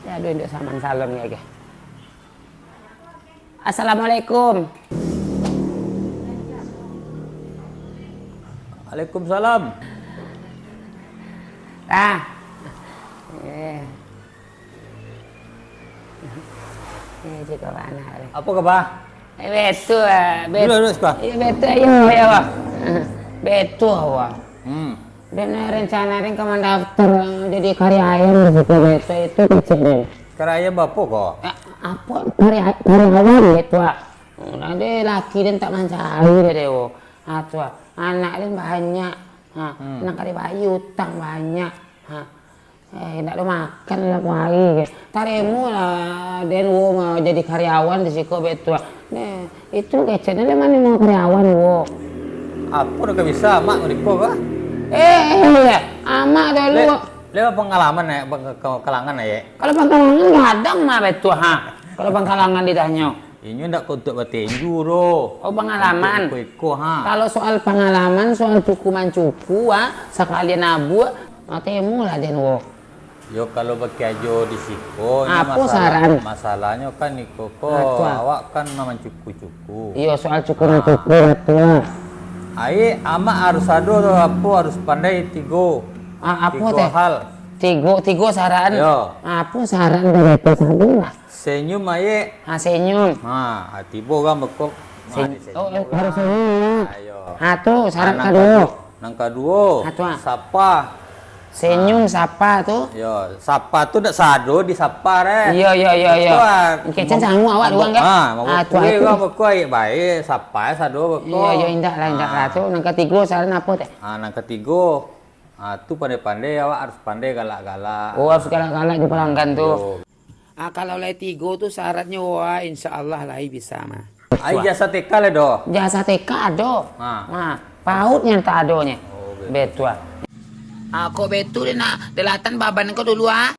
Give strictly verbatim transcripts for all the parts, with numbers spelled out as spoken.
Aduh, induak saman salon ni lagi. Assalamualaikum. Waalaikumsalam. Ah. Eh. Eh, cik, kau anak ni. Apo kaba? Eh, betul, ah, bet-, Duduk, duduk, siko. Iya, betul, ayo, ayo. Betul, wah. Hmm. Den rencana den ka mandaftar jadi karyawan di siko, betul itu kecil den. Karyawan apo ko? Eh, apo karya-, karyawan, betul, ah. Nah, deh, laki den tak mancari deh, deh, wo. Ah, tu, ah. Anak den banyak. Ha, Hmm. nan ka dibayia utang banyak. Ha. Eh, indak ado makan lah, kuari. Tarimo lah den wo ma-, jadi karyawan di siko, betul. Nah, itu keceknyo, dari mano mau karyawan wo? Apo dah ka bisa, amak, di ko kah? Eh, eh, amak dulu. Le-, lewat pangalaman, eh, pang-, ke-, kalangan, eh. Kalau pangkalangan gadang mah, betul, ha. Kalau pangkalangan ditanyo. Inyo ndak ka untuak batinju doh. Oh, pangalaman. Untuak iko-iko, ha. Kalau soal pangalaman, soal cuku-mancuku, ah, sakalian abuak, ah, temu lah den wo. Yo, kalau bakarajo di siko, nyo Apo masalah, saran? masalahnyo kan iko ko, Ah, tu, ah. awak kan mancuku-cuku. Iyo, soal cuku-mancuku, Ah. tu, ah. Ai, amak harus ado tu, apo, harus pandai tigo. Ah, apo Tigo teh? hal. Tigo, tigo saran. Yo. Apo saran dari itu tadi lah? Senyum, Ayek. Ha, senyum. Ha, ha, tibo urang bekok. Ha, Senyum. di senyum Oh, urang. harus senyum, ya. Ayo. Ha, tu syarat Ha, nan kaduo. kaduo. Nan kaduo, Ha, tu, ah. sapa. Senyum, Ha. sapa tu. Yo, sapa tu ndak sado disapa, deh. Iyo, iyo, iyo, iyo. Itu, ah, Kecen mab-, sanggup awak mabok, duang, kan? ha, mabok Ha, tu, kuih ha, tu. urang bekok, Ayek, baik, sapa sado bekok. Iyo, iyo, indak lah, indak lah. Ha. Tu, nan katigo, syarat apo, teh? Ha, nan katigo, ha, tu pandai-pandai, awak harus pandai galak-galak. Oh, harus galak-galak di pelanggan tu. Yo. Ah, kalau lai tigo tu syaratnyo, wah, insya Allah lai bisa mah. Ai, Wah. jasa T K lah doh. Jasa T K ado. Ha. Ha, paut yang tak adonyo. Oh, betul. Betul. Ah, kok betul dia nak delatan baban kau dulu, ah?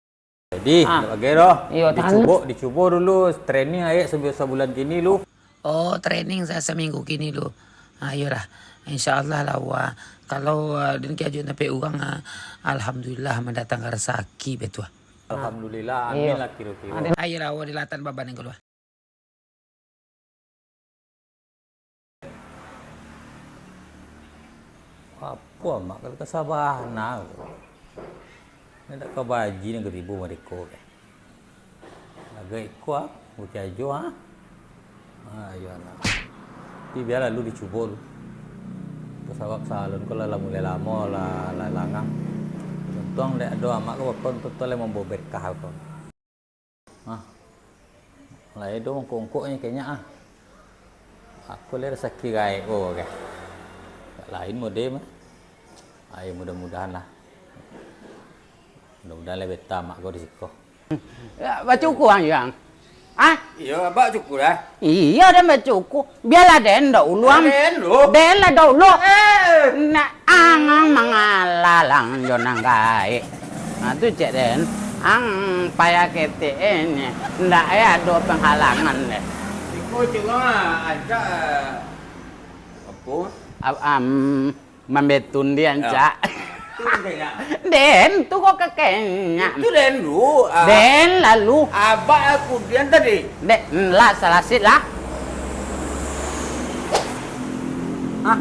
Jadi, Ah. nak bagai doh. Iyo, tangan. Dicubo, dicubo dulu training ayek sebu-, sebulan kini lu. Oh, training sa-, saminggu kini lu. Ah, iyolah. Insya Allah lah, wah. Kalau, ah, den kiajo sampai urang, ah, alhamdulillah mandatangkan rasaki, betul. Alhamdulillah, amin Amin. lah kiro-kiro. Ayolah, awak dilatan baban yang kalua. Apo amak kalau ka sabana ko? Ndak ka baji nan ka tibo mareko ko. Agak iko ah, bukik ajo ah. Ha, iyo nah. Tapi bia lalu dicubo lu. Sabab salon ko lah, lah mulai lamo, lah, lah langah. Untuang dek ado amak ko bakon tu, tu lah mambawa berkah ko. Hah. Lah ado ongkok-ongkoknyo kayaknyo ah. Aku lah rasaki gaek ko, kan. Lain mode mah. Ai, mudah-mudahan lah. Mudah-mudahan lah beta amak ko di siko. Ya, bacuku ang, Yang. Ah? Iyo, abak cuku lah. Iyo, den bacuku. Bialah den dahulu, ang. Den dulu. Den lah dahulu. Eh. Nak ang, ang mangalalang jo nan gaek. Nah, tu cek den. Ang payah ketek, eh, ndak, eh, ado penghalangan deh. Iko cuma ajak, eh, apo? Ab-, am, Mambetun di ancak. Tu den kenyak. Den, tu kok ka kenyak. Itu den lu, ah. Den lalu. Abak aku den tadi. Den, lah, salasit lah. Hah?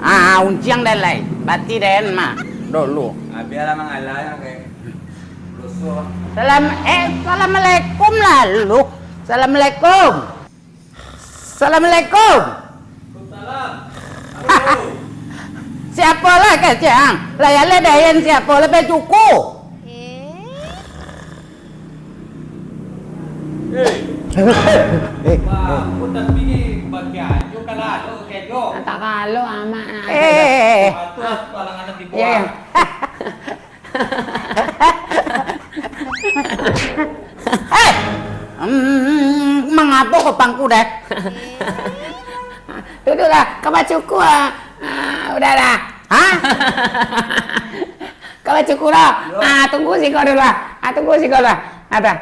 Ah, unciang den lai. Bati den mah. Dulu. Ah, bialah mangalah yang kayak doso. Salam, eh, assalamualaikum lalu. Assalamualaikum. Assalamualaikum. Waalaikumsalam. Hah. Siapo lah, kecang? Lah, ya lah, dayan siapo lah, bacuku. Eh. Eh. Wah, aku tapi ni bagi ajo kalau ado kejo. Tak kalau amak nak. Eh. Aku halangan di Ya, ya. bawah. Eh! Hmm, mangapo kopangku deh? Duduklah, ka bacuku ah. Ah, udahlah. Hah? Ka bacuku lah. Ah, tunggu siko dulu ah. Ah, tunggu siko lah. Ada.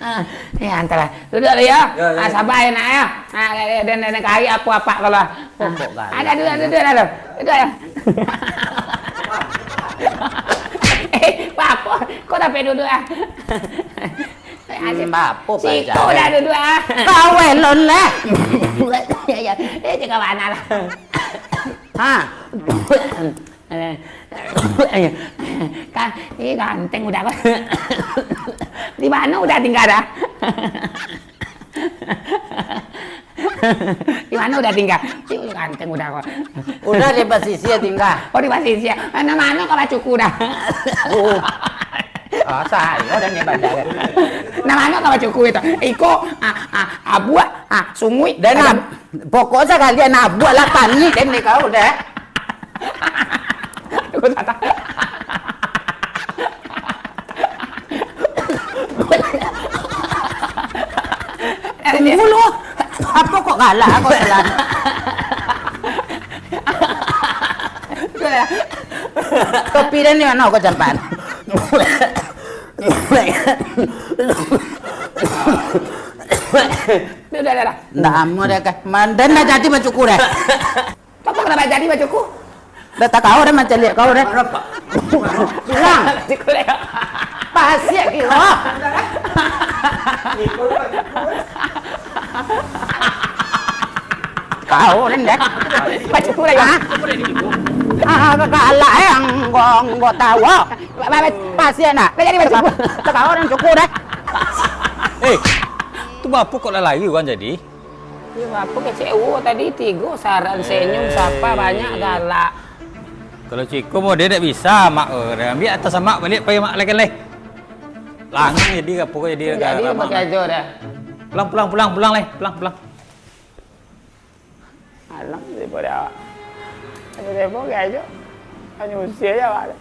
Ah, ya, antahlah. Duduk dulu ya. Ya, ya, Ah, ya. sabar ya nak ya. Ah, dan dan kari aku apak kalau. Pokok kari. Ada duduk duduk dulu. Duduk ya. Eh, Kok dapek duduak ah? Hmm, bapo Siko paja? Dah duduak ah. Kau elon lah. Ya, ya. Eh, jaga mana lah. Ha. Eh, kan, eh, ganteng udah kau. Di mana udah tinggal dah? Di mana udah tinggal? Ih, ganteng udah kau. Udah di pasisia tinggal. Oh, di pasisia. Mana-mana kau bacuku dah. Oh. Ah, salah dah ni bandar. Nah, mana kau bacuku itu? Iko, ah, ah, abuak, ah, sunguik. Dan ada ab-, pokok sakali anak abuak lah tani dan ni kau dah. Aku tak tahu. Tunggu lu. Apa kok galak kau salah? Kopi dan ni mana kau campan? Dah, dah, dah, dah. Ndak amuah dah kah? Mandan dah jadi bacuku dah. Kau kenapa jadi bacuku? Dah tak kau dah macam lihat kau dah. Pulang. Bacuku dah. Pasiak kira. Kau ni dah. Bacuku dah, ya? Hah? Ah, galak eh, anggo, anggo tawa. Ba-, ba-, ba-, pasiak nak. Dah jadi bacuku. Tak kau orang cuku dah. Eh, tu bapa kok lalai urang jadi? Iyo, apo kecewa tadi, tigo saran senyum, sapa banyak galak. Kalau ciko mode ndak bisa, Mak, eh, ambiak atas Amak baliak, pai Mak lai kan lai. Langang jadi apo ko jadi. Jadi galak, Mak. Pakai ajo dah. Pulang, pulang, pulang, pulang lai, pulang, pulang. Alang daripada awak. Hanya demo pakai ajo. Hanya usia je awak.